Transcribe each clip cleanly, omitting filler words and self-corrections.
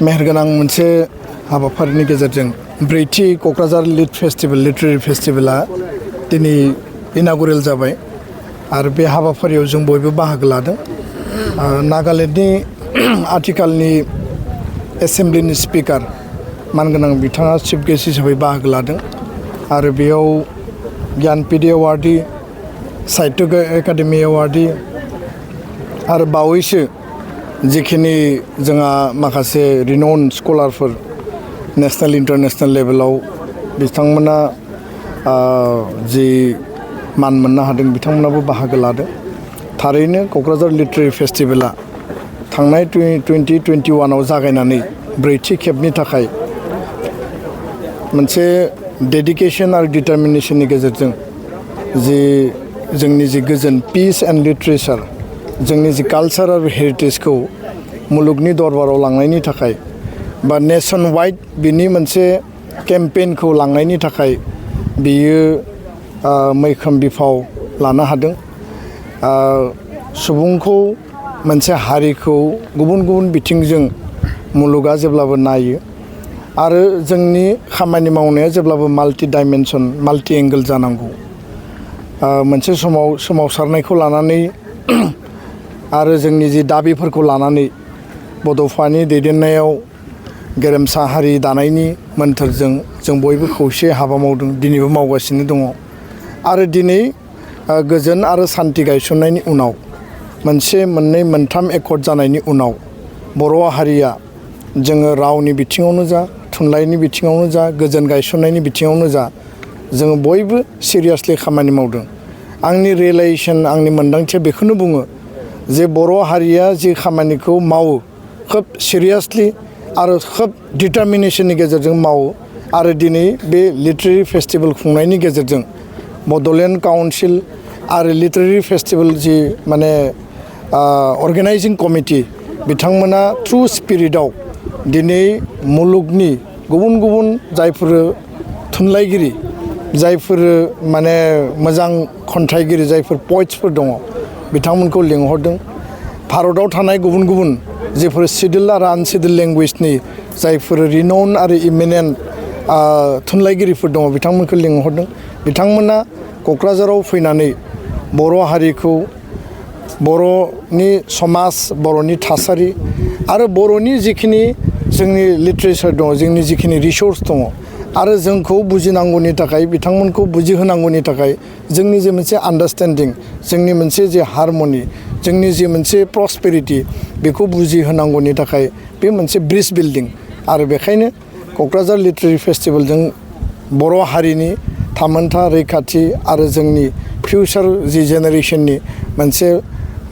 मेहेरगोनां मोनसे हाबाफारिनि गेजेरजों ब्रैथि क'क्राझार लिटारेरि फेस्टिभेला दिनै इनागुरेल जाबाय आरो बे हाबाफारियाव जों बयबो बाहागो लादों। नागालेण्डनि आथिखालनि एसेम्ब्लिनि स्पिकार मानगोनां बिथाङा चिफ गेस्ट हिसाबै बाहागो लादों आरो बेयाव ज्ञानपीठ एवार्डी, साहित्य एकाडेमि एवार्डी आरो बावैसो जिखिनि जोंहा माखासे रिनाउन स्कलारफोर नेशनेल इन्टारनेशनेल लेभेलाव बिथांमोना जि मान मोननो हादों बिथांमोनाबो बाहागो लादों। थारैनो क'क्राझार लिटारेरि फेस्टिभेला थांनाय 2021आव जागायनानै ब्रैथि खेबनि थाखाय मोनसे डेडिकेशन आरो डिटारमिनेशननि गेजेरजों जोंनि जि गोजोन पिस एन्ड लिटारेचार जोंनि जि कालचार आरो हेरिटेजखौ मुलुगनि दरबाराव लांनायनि थाखाय बा नेशन वाइड बिनि मोनसे केम्पेइनखौ लांनायनि थाखाय बियो मैखोम बिफाव लानो हादों। सुबुंखौ मोनसे हारिखौ गुबुन गुबुन बिथिंजों मुलुगा जेब्लाबो नायो आरो जोंनि खामानि मावनाया जेब्लाबो माल्टि डाइमेनसन माल्टि एंगल जानांगौ। मोनसे समाव सोमावसारनायखौ लानानै आरो जोंनि जि दाबिफोरखौ लानानै बड'फानि दैदेननायाव गेरेमसा हारि दानायनि मोन्थोरजों जों बयबो खौसे हाबा मावदों, दिनैबो मावगासिनो दङ। आरो दिनै गोजोन आरो सान्थि गायसननायनि उनाव मोनसे मोननै मोनथाम एकर्ड जानायनि उनाव बर' हारिया जोङो रावनि बिथिङावनो जा, थुनलाइनि बिथिङावनो जा, गोजोन गायसननायनि बिथिङावनो जा जोङो बयबो सिरियासलि खामानि मावदों। आंनि रियेलाइजेसन, आंनि मोन्दांथिया बेखौनो बुङो जे बर' हारिया जि खामानिखौ मावो खोब सिरियासलि आरो खोब डिटारमिनेशननि गेजेरजों मावो आरो दिनै बे लिटारेरि फेस्टिभेल खुंनायनि गेजेरजों बड'लेण्ड काउन्सिल आरो लिटारेरि फेस्टिभेल जि माने अर्गेनाइजिं कमिटि बिथांमोना थ्रु स्पिरिटआव दिनै मुलुगनि गुबुन गुबुन जायफोर थुनलाइगिरि, जायफोर माने मोजां खन्थाइगिरि, जायफोर पइट्सफोर दङ बिथांमोनखौ लिंहरदों। भारताव थानाय गुबुन गुबुन जेफोर सिडिउल आरो आनसिडिउल लेंगुवेजनि जायफोर रिनाउन आरो इमिनेन्ट थुनलाइगिरिफोर दङ बिथांमोनखौ लिंहरदों। बिथांमोना क'क्राझाराव फैनानै बर' हारिखौ, बर'नि समाज, बर'नि थासारि आरो बर'नि जिखिनि जोंनि लिटारेचार दङ, जोंनि जिखिनि रिसर्स दङ आरो जोंखौ बुजिनांगौनि थाखाय, बिथांमोनखौ बुजिहोनांगौनि थाखाय जोंनि जे मोनसे आन्डारस्टेन्डिं, जोंनि मोनसे जे हारमनि, जोंनि जे मोनसे प्रस्पेरिटि बेखौ बुजिहोनांगौनि थाखाय बे मोनसे ब्रिज बिल्डिं। आरो बेखायनो क'क्राझार लिटारेरि फेस्टिभेलजों बर' हारिनि थामोन्था रैखाथि आरो जोंनि फिउचार जि जेनेरेसननि मोनसे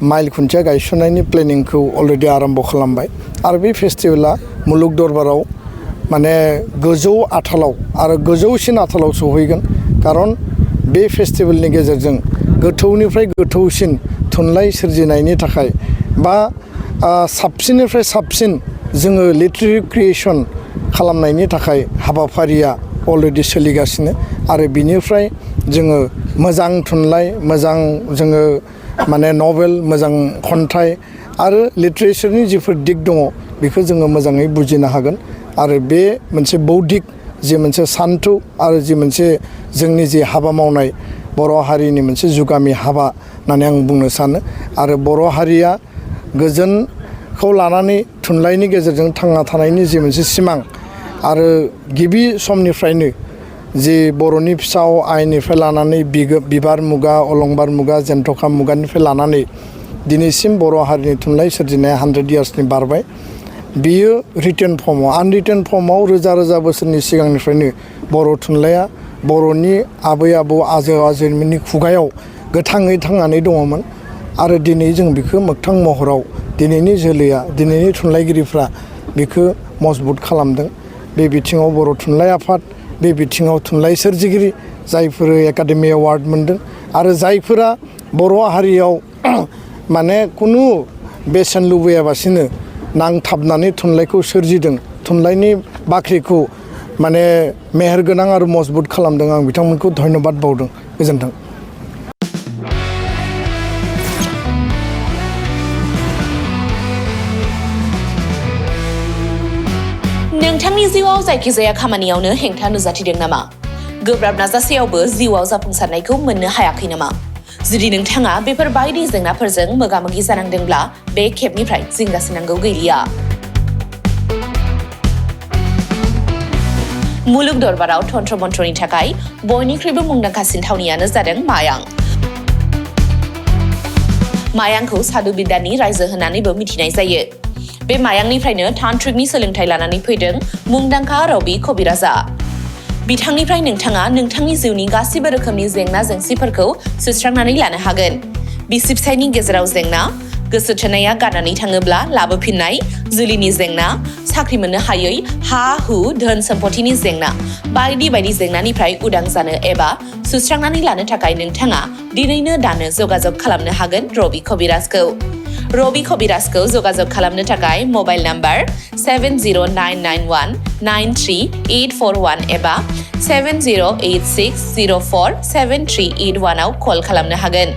माइल खुन्थिया गायसननायनि प्लेनिंखौ अलरेडि आरम्भ खालामबाय आरो बे फेस्टिभेला मुलुग दरबाराव माने गोजौ आथालाव आरो गोजौसिन आथालाव सहैगोन। खारन बे फेस्टिभेलनि गेजेरजों गोथौनिफ्राय गोथौसिन थुनलाइ सोरजिनायनि थाखाय बा साबसिननिफ्राय साबसिन जोङो लिटारेरि क्रिएसन खालामनायनि थाखाय हाबाफारिया अलरेडि सोलिगासिनो आरो बिनिफ्राय जोङो मोजां थुनलाइ, मोजां जोङो माने नभेल, मोजां खन्थाइ आरो लिटारेचारनि जिफोर दिग दङ बेखौ जोङो मोजाङै बुजिनो हागोन। आरो बे मोनसे बौद्धिक जि मोनसे सान्थौ आरो जि मोनसे जोंनि जि हाबा मावनाय बर' हारिनि मोनसे जुगामि हाबा होननानै आं बुंनो सानो। आरो बर' हारिया गोजोनखौ लानानै थुनलाइनि गेजेरजों थांना थानायनि जि मोनसे सिमां आरो गिबि समनिफ्रायनो जि बर'नि फिसा आइनिफ्राय लानानै बिबार मुगा, अलंबार मुगा, जेन्थ'खा मुगानिफ्राय लानानै दिनैसिम बर' हारिनि थुनलाइ सोरजिनाया 100 इयार्सनि बारबाय। बियो रिटेन फर्मआव, आनरिटेन फर्मआव रोजा रोजा बोसोरनि सिगांनिफ्रायनो बर' थुनलाइया बर'नि आबै आबौ, आजै आजौमोननि खुगायाव गोथाङै थांनानै दङमोन आरो दिनै जों बेखौ मोगथां महराव दिनैनि जोलैया, दिनैनि थुनलाइगिरिफ्रा बेखौ मजबुत खालामदों। बे बिथिङाव बर' थुनलाइ आफाद, बे बिथिङाव थुनलाइ सोरजिगिरि जायफोर एकाडेमि एवार्ड मोनदों आरो जायफोरा बर' हारियाव माने खुनु बेसेन लुबैयाबासिनो नांथाबनानै थुनलाइखौ सोरजिदों, थुनलाइनि बाख्रिखौ माने मेहेरगोनां आरो मजबुत खालामदों। आं बिथांमोनखौ धन्यबाद बावदों। गोजोन्थों। नोंथांनि जिउआव जायखिजाया खामानियावनो हेंथा नुजाथिदों नामा? गोब्राब नाजासेयावबो जिउआव जाफुंसारनायखौ मोननो हायाखै नामा? जुदि नोंथाङा बेफोर बायदि जेंनाफोरजों मोगा-मोगि जानांदोंब्ला बे खेबनिफ्राय जिंगासिनांगौ गैलिया। मुलुग दरबाराव तन्त्र मन्त्रनि थाखाय बयनिख्रुइबो मुंदांखासिन थावनियानो जादों मायां। मायांखौ साधु बिद्यानि रायजो होननानैबो मिथिनाय जायो। बे मायांनिफ्रायनो तान्त्रिकनि सोलोंथाइ लानानै फैदों मुंदांखा रबि कबिराजा। बिथांनिफ्राय नोंथाङा नोंथांनि जिउनि गासिबो रोखोमनि जेंना जेंसिफोरखौ सुस्रांनानै लानो हागोन। बिसि फिसायनि गेजेराव जेंना, गोसो थोनाया गारनानै थाङोब्ला लाबोफिननाय, जुलिनि जेंना, साख्रि मोननो हायै, हा-हु, धोन सम्पथिनि जेंना, बायदि बायदि जेंनानिफ्राय उदां जानो एबा सुस्रांनानै लानो थाखाय नोंथाङा दिनैनो दानो जगाजग खालामनो हागोन रबि कबिराजखौ। रबि कबिराजखौ जगाजग खालामनो थाखाय मबाइल नाम्बार 7099193841 एबा 7086047381 आव कल खालामनो हागोन।